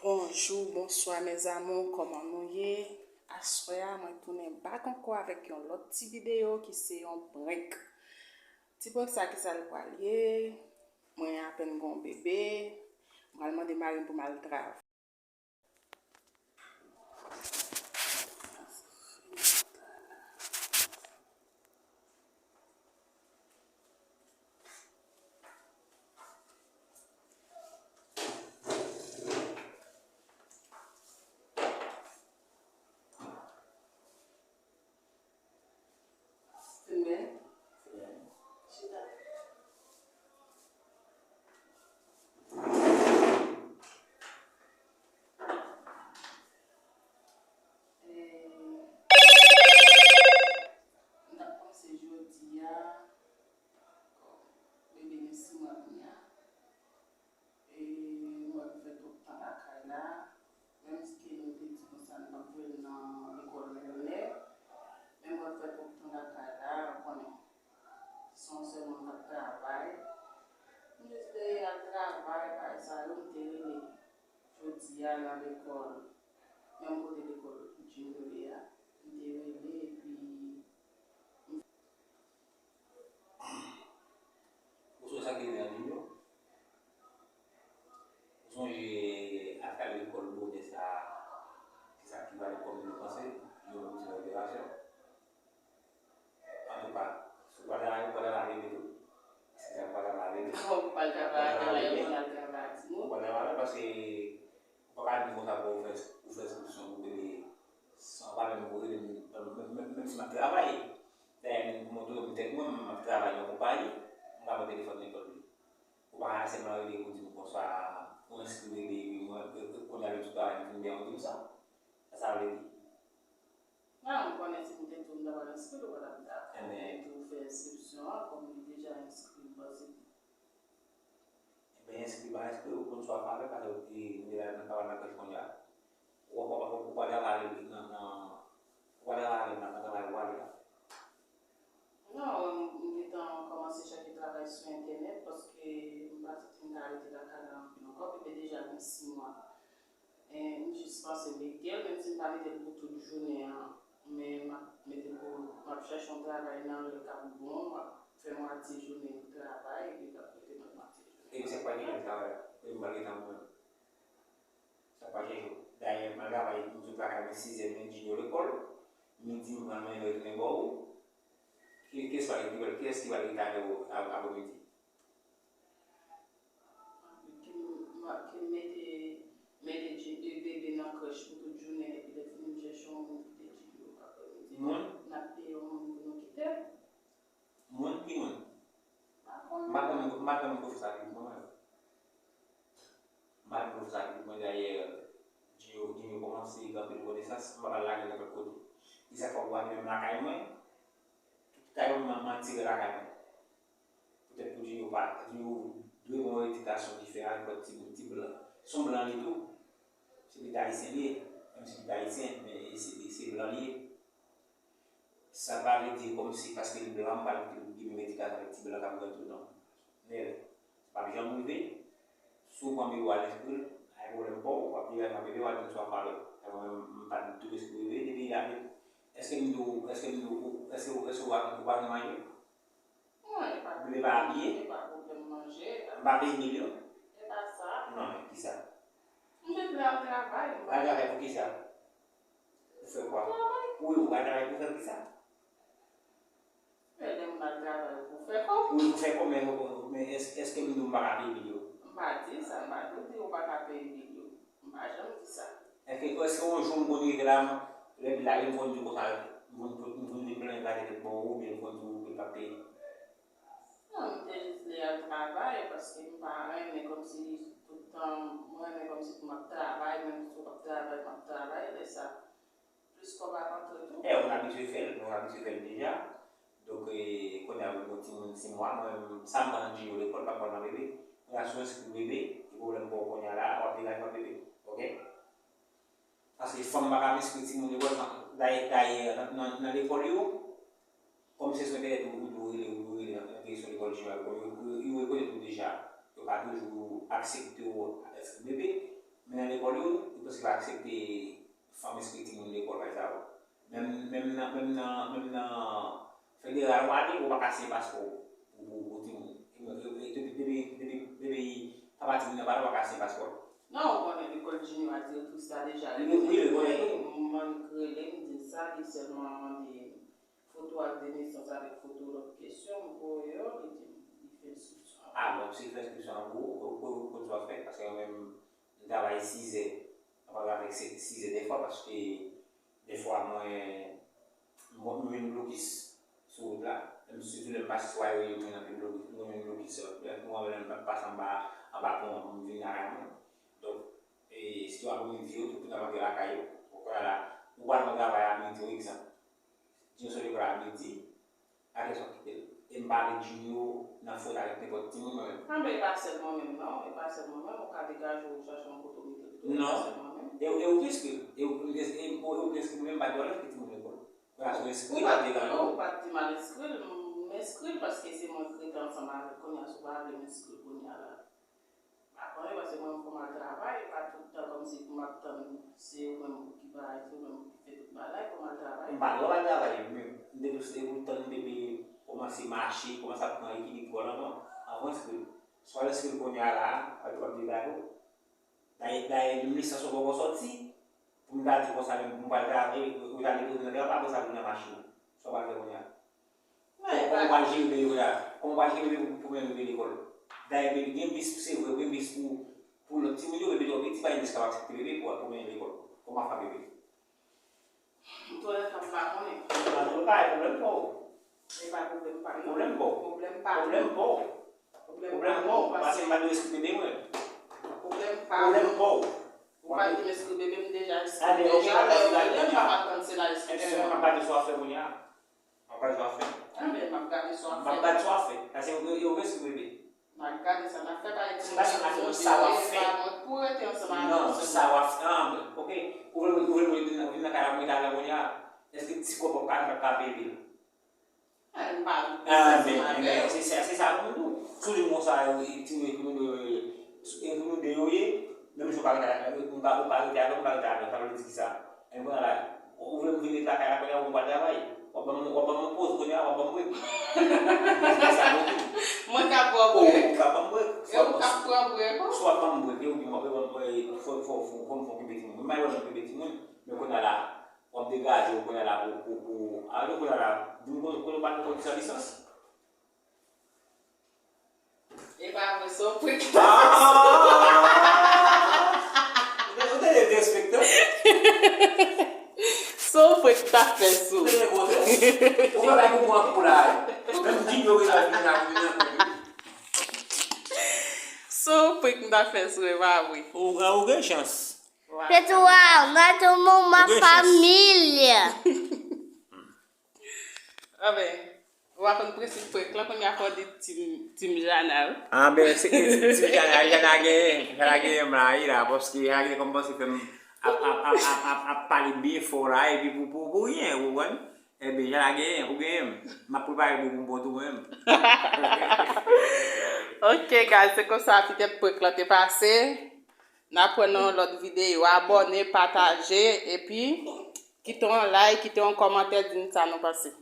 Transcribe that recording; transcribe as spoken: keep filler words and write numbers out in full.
Bonjou, bonswa mes amours, kòman nou ye? Aswè a, mwen tounen back ankò avèk yon lòt ti videyo ki se yon prank. Ti prank sa, kisa l pral ye? Mwen apèn gen yon bebe, m pral mande mari m pou m al travay. Fenmen. Chita. Eh, n ap kòmanse jodi a. Bebe gen sis mwa kounye a. E m wè m fè twòp tan lakay la. Menm si ke nou te di konsa nou p ap voye l nan lekòl miliyonè, men m wè m fè twòp tan lakay la, ou konnen. Se yon sèl moun k ap travay. M jis dèyè al travay, bagay sa yo, m te rele jodi a nan lekòl, menm kote lekòl Junior ye a, m te rele, epi Ou sonje sa ki rive nan Junior? Ou sonje afè lekòl bonè sa a, ki sa ki pale kòm nou panse, yon ti revelasyon? Antouka, si w pa travay, ou pa travay rele tou. Paske sa ou pa travay rele. Ou pa travay, ou pa travay, ou pa travay, paske ou pa ka di konsa pou ou fè, ou fè enskripsyon pou rele, san pa menm rele, menm, menm, menm si m ap travay. Dayè, m, m montre w tèt mwen, m ap travay nan konpayi, m ka pran telefòn nenpòt lè. Ou pa ka sèlman rele pou di m bonswa, ou enskri rele, epi mwen, e, e, kounye a lè m sou travay, m fin byen, ou di m sa. Sa sa vle di? Non, m konnen si m te di w m ta pral enskri, ou pa t ap dakò. Ebyen. Ou te tou fè enskripsyon an, kòm li deja enskri, m panse. Ebyen, enskri pa enskri, ou konn sa w ap fè avè l, paske ou te, nou deja nan travay nan krèch kounye a. Ou, ou, ou, ou pa travay nan, nan, ou pa travay avè l nan, nan travay ou ale la. Non, m, m gentan kòmanse chèche travay sou entènèt, paske m pa santi m ka rete lakay la anpil ankò, bebe deja gen sis mwa. E, m jis panse mete l, menm si m pa mete l pou tout jounen an, men m ap mete l pou, m ap chèche yon travay nan lè k ap bon, m ap fè mwatye jounen m travay, epi m ap mete lòt mwatye jounen. Epi sa k pa genyen travay la, epi m pa gentan mwen. Sa k pa genyen. Dayè, m al travay, m sot lakay mwen sizè, men Junior lekòl, midi m pral manyen l retounen ba w. Ki, kiyès ki pral, kiyès ki pral rete avè w a, aprèmidi? Ki m, ki m mete, mete Junior, bebe nan krèch pou tout jounen, epi lè fini m chèche yon moun kite Junior aprèmidi. Moun? N ap peye yon moun pou nou kite l. Moun? Ki moun? M pa konnen. M pa janm, m pa janm konfyans avèk moun, mwen. M pa janm konfyans avèk moun, dayè, Junior, Junior kòmanse gen anpil konesans, m pa pral lage l nenpòt kote. Kisa k fè w pa vin menm lakay mwen? Tout kay mwen, m, m tire lakay mwen. Poutèt pou Junior pa, Junior dwe gen yon edikasyon diferan avèk lòt ti, ti blan. Se yon blan li tou. Se pit ayisyen li ye. Menm si pit ayisyen, men se, se blan li ye. Sa pa vle di kòmsi paske li blan, m pral gen menm edikasyon avèk ti blan k ap grandi, non. Nèl, sa p ap janm rive. Si w pran bebe w al enskri l, pa gen pwoblèm pou w, w ap viv avèk bebe w al di m swa falè. Mwen menm, m pa t tou enskri bebe, depi l ap vin. Èske m di w, èske m di w, èske, èske w pa, ou pa vin manje? Non, e pa, bebe pa abiye? E pa pwoblèm manje. M pa peye bil yo? E pa sa. Non, men kisa? M te vle al travay, m pa. Al travay pou kisa? Pou fè kwa? Travay. Wi, ou al travay pou fè kisa? Men lè m al travay pou fè kòb. Wi, pou fè kòb, men, men èske, èske m di w m pa ka peye bil yo? M pa di sa, m pa di w ou pa ka peye bil yo. M pa janm di sa. Èske, èske yon jou m konn rive la, lè bil la rive, m konn di w konsa, m konn, m konn vin plenyen gade tèt bò w, oubyen m konn di w bil p ap peye? Non, m te jis vle al travay, paske m pa renmen kòmsi tout tan, m renmen kòmsi pou m ap travay, menm si w p ap travay, m ap travay, lè sa, plis kòb ap antre tou. E, ou abitye fè l, ou abitye fè l deja. Donk, e, kounye a, ou gen yon timoun sis mwa, mwen menm, sa m pran nan Junior lekòl, pa pran nan bebe. Kounye a, si w enskri bebe, gen pwoblèm pou w kounye a la, w ap viv avèk bebe. Oke? Paske fanm pa ka enskri timoun lekòl, dayè, dayè, nan, nan, nan lekòl yo, kòm se sou entènèt ou, ou dwe rele, ou dwe rele nan direksyon lekòl Junior, yo, yo, yo rekonèt ou deja, yo ka toujou aksepte w enskri bebe. Nan lekòl yo, yo prèske pa aksepte fanm enskri timoun lekòl, bagay sa yo. Menm, menm nan, menm nan, menm nan federal, w ale, ou pa ka siyen paspò pou, pou, pou timoun. E, e, e, depi, depi, depi, depi papa timoun nan pa la, ou pa ka siyen paspò. Non, ou konnen lekòl Junior a direktris la deja. Wi, wi, wi, wi. Mwen k rele m di l sa, li sèlman mande foto ak de nesans avèk foto lòt kesyon, m voye yo, li di m, li fè enskripsyon an. Ah, bon, si l fè enskripsyon an pou ou, ou, ou, ou, ou fè, paske mwen menm, m travay sizè, m ap travay avèk se- sizè dèfwa, paske dèfwa mwen, mwen, mwen jwenn blokis sou wout la, menm sitou lè m pase sou aewo, mwen anpil blokis, mwen jwenn blokis, lè mwen, lè m pase anba, anba pon an, pou m vin lakay mwen. Donk, e, sitou apremidi yo, tout moun ap antre lakay yo. Bon, kounye a la, ou pral nan travay a midi, yon egzanp. Junior sot lekòl a midi, a kèlkeswa kite l. E m pa met Junior nan fot avèk nenpòt timoun, mwen menm. Anben, e pa sèl mwen menm, non. E pa sèl mwen menm. Ou ka degaje w, ou chache yon kote w mete l tou, e pa sèl mwen menm. Non. E, e ou ki enskri l. E ou, e, e, e ou ki enskri l, mwen menm, m pa t di w al enskri timoun lekòl. Kounye a, si w enskri l, pa degaje w. Ou pa t di m al enskri l, m, m enskri l paske se mwen k rete ansanm avèk kounye a, si w pa vle m enskri l kounye a la. Pa konnen, paske mwen, fò m al travay, e pa tout tan kòmsi pou m ap tann se ou menm ki bay, se ou menm ki fè tout bagay, fò m al travay. M pa di w al travay, men m te dous, e pou tann bebe kòmanse mache, kòmanse ap pran ekilib kò l anvan, anvan enskri l. Si w al enskri l kounye a la, al twòp de gado. Dayè, dayè, menm lisans ou poko sòti, pou m ta di konsa, menm pou m pral travay, ou ta depoze nan travay, apre sa, pou nan machin nan. Sa w pral fè kounye a? Kòman w pral jere bebe kounye a? Kòman w pral jere bebe pou, pou mennen bebe lekòl? Dayè, bebe gen bis, se vre, gen bis pou, pou lòt timoun yo, bebe twò piti, pa gen bis k ap aksepte bebe pou, pou mennen lekòl. Kòman w ap fè bebe? Twò lè sa m pa konnen. Antouka, e pwoblèm pa w. E pa pwoblèm pa m, non. Pwoblèm pa w. Pwoblèm pa m. Pwoblèm pa w. Pwoblèm pa w. Pwoblèm pa w, paske m pa dwe respekte bebe mwen. Pwoblèm pa m. Pwoblèm pa w. Ou pa di m enskri bebe m deja enskri deja, lè yo rele m, m ap atann se la enskriksyon an. Enskriksyon an, m ap gade sa w ap fè kounye a. M ap gade sa w ap fè. Anben, m ap gade sa w ap fè. M ap gade sa w ap fè. Paske yo, yo enskri bebe. M ap gade sa n ap fè, pa ekri. Paske m ap di w sa w ap fè. Pa mwen pou rete ansanm avè w sèlman. Non, sa w ap fè. Ah, bon, ok. Ou vle, ou vle mwen vin, vin nan kay la pou m rete avè w kounye a? Èske ti kòb w ap ka, m p ap ka peye l? Ah, m pa vle rete ansanm avè w. Se sa, se sa pou m di w. Si w di m konsa, yo, e, ti moun, e, ti moun de yo ye, menm si w pa rete avè m, ou pa, ou pa rete avè m, ou pa rete avè m, sa vle di kisa? Enben kounye a la, ou vle m vin rete lakay la kounye a, ou pa travay. W ap ban m, w ap ban m yon poz kounye a, w ap ban m brek. Se sa mwen di w. Mwen ka pran brek. Ou ka ban m brek. E ou ka pran brek, wi. Si w ap ban m brek, e ou di m, w ap ban m brek, fò, fò, fò, fò m okipe timoun. Mwen pa wè m okipe timoun, men kounye a la, w ap degaje w kounye a la pou, pou, pou, a, kounye a la, di m kote, kote w pa t konn sa lisans. E pa vre, se yon prank. Ah! Ou te, ou te derespekte. Se yon prank m ta fè sou. Ou te gen gwo tèt. Ou fè bagay pou pran kou la. Menm Junior gentan vin la pou vin nan prank li. Se yon prank m ta fè sou, e pa vre. Ou, ou gen chans. Petwa, mwen tou moun ma familya. Anben, w ap konn prensip prank lan, kounye a fò w di Team, Team Jana, wi. Anben, se ke Team Jana, Jana genyen, Jana genyen m la, wi, la, paske Jana gentan kòmanse fè m ap, ap, ap pale byen fò la, epi pou, pou, pou ryen, ou konprann? Enben, Jana genyen, ou genyen m. M ap prepare pou, pou m pote w menm. Ok, guys, se konsa, petèt prank lan te pase. N ap wè nan yon lòt videyo. Abòne, pataje, epi kite yon like, kite yon kòmantè, di n sa nou panse.